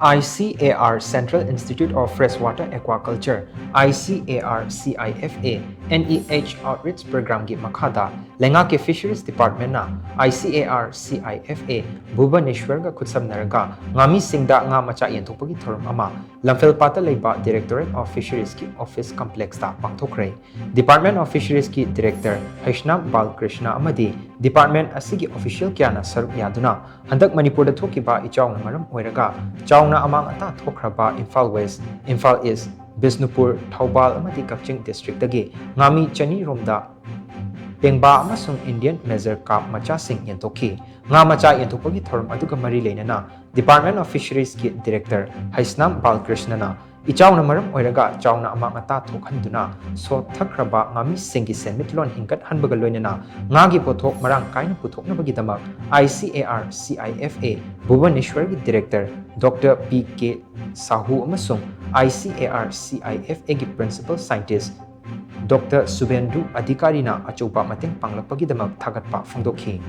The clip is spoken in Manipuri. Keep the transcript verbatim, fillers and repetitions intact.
ICAR Central Institute of Freshwater Aquaculture, ICAR CIFA, NEH Outreach Programꯒꯤ ꯃꯈꯥꯗ ꯂꯩꯉꯥꯛꯀꯤ Fisheries Departmentꯅ ICAR CIFA Bhubaneswarꯒ ꯈꯨꯠꯁꯝꯅꯔꯒ ꯉꯥꯃꯤꯁꯤꯡꯗ ꯉꯥ ꯃꯆꯥ ꯌꯦꯟꯊꯣꯛꯄꯒꯤ ꯊꯧꯔꯝ ꯑꯃ ꯂꯝꯐꯦꯜꯄꯥꯠꯇ ꯂꯩꯕ Directorate of Fisheriesꯀꯤ Office Complexꯇ ꯄꯥꯡꯊꯣꯛꯈ꯭ꯔꯦ꯫ Department of Fisheriesꯀꯤ Director Heisnam Balkrishna ꯑꯃꯗꯤ department ꯑꯁꯤꯒꯤ official ꯀꯌꯥꯅ ꯁꯔꯨꯛ ꯌꯥꯗꯨꯅ ꯍꯟꯗꯛ ꯃꯅꯤꯄꯨꯔꯗ ꯊꯣꯛꯈꯤꯕ ꯏꯆꯥꯎꯅ ꯃꯔꯝ ꯑꯣꯏꯔꯒ ꯆꯥꯎꯅ ꯑꯃꯥꯡ ꯑꯇꯥ ꯊꯣꯛꯈ꯭ꯔꯕ ꯏꯝꯐꯥꯜ West, ꯏꯝꯐꯥꯜ East, ꯕꯤꯁꯅꯨꯄꯨꯔ, ꯊꯧꯕꯥꯜ ꯑꯃꯗꯤ ꯀꯛꯆꯤꯡ districtꯗꯒꯤ ꯉꯥꯃꯤ ꯆꯅꯤ ꯔꯣꯝꯗ ꯄꯦꯡꯕꯥ ꯑꯃꯁꯨꯡ Indian major carp ꯃꯆꯥꯁꯤꯡ ꯌꯦꯟꯊꯣꯛꯈꯤ꯫ ꯉꯥ ꯃꯆꯥ ꯌꯦꯟꯊꯣꯛꯄꯒꯤ ꯊꯧꯔꯝ ꯑꯗꯨꯒ ꯃꯔꯤ ꯂꯩꯅꯅ Department of Fisheriesꯀꯤ Director ꯍꯩꯁꯅꯥꯝ ꯕꯥꯜꯀ꯭ꯔꯤꯁꯅꯅ ꯏꯆꯥꯎꯅ ꯃꯔꯝ ꯑꯣꯏꯔꯒ ꯆꯥꯎꯅ ꯑꯃꯥꯡ ꯑꯇꯥ ꯊꯣꯛꯍꯟꯗꯨꯅ ꯁꯣꯠꯊꯈ꯭ꯔꯕ ꯉꯥꯃꯤꯁꯤꯡꯒꯤ ꯁꯦꯟꯃꯤꯠꯂꯣꯟ ꯍꯤꯡꯒꯠꯍꯟꯕꯒ ꯂꯣꯏꯅꯅ ꯉꯥꯒꯤ ꯄꯣꯠꯊꯣꯛ ꯃꯔꯥꯡ ꯀꯥꯏꯅ ꯄꯨꯊꯣꯛꯅꯕꯒꯤꯗꯃꯛ ICAR CIFA ꯚꯨꯕꯅꯦꯁ꯭ꯋꯔꯒꯤ Director Doctor P K Shahu ꯑꯃꯁꯨꯡ ICAR CIFAꯒꯤ Principal Scientist Doctor ꯁꯨꯕꯦꯟꯗꯨ ꯑꯙꯤꯀꯥꯔꯤꯅ ꯑꯆꯧꯕ ꯃꯇꯦꯡ ꯄꯥꯡꯂꯛꯄꯒꯤꯗꯃꯛ ꯊꯥꯒꯠꯄ ꯐꯣꯡꯗꯣꯛꯈꯤ꯫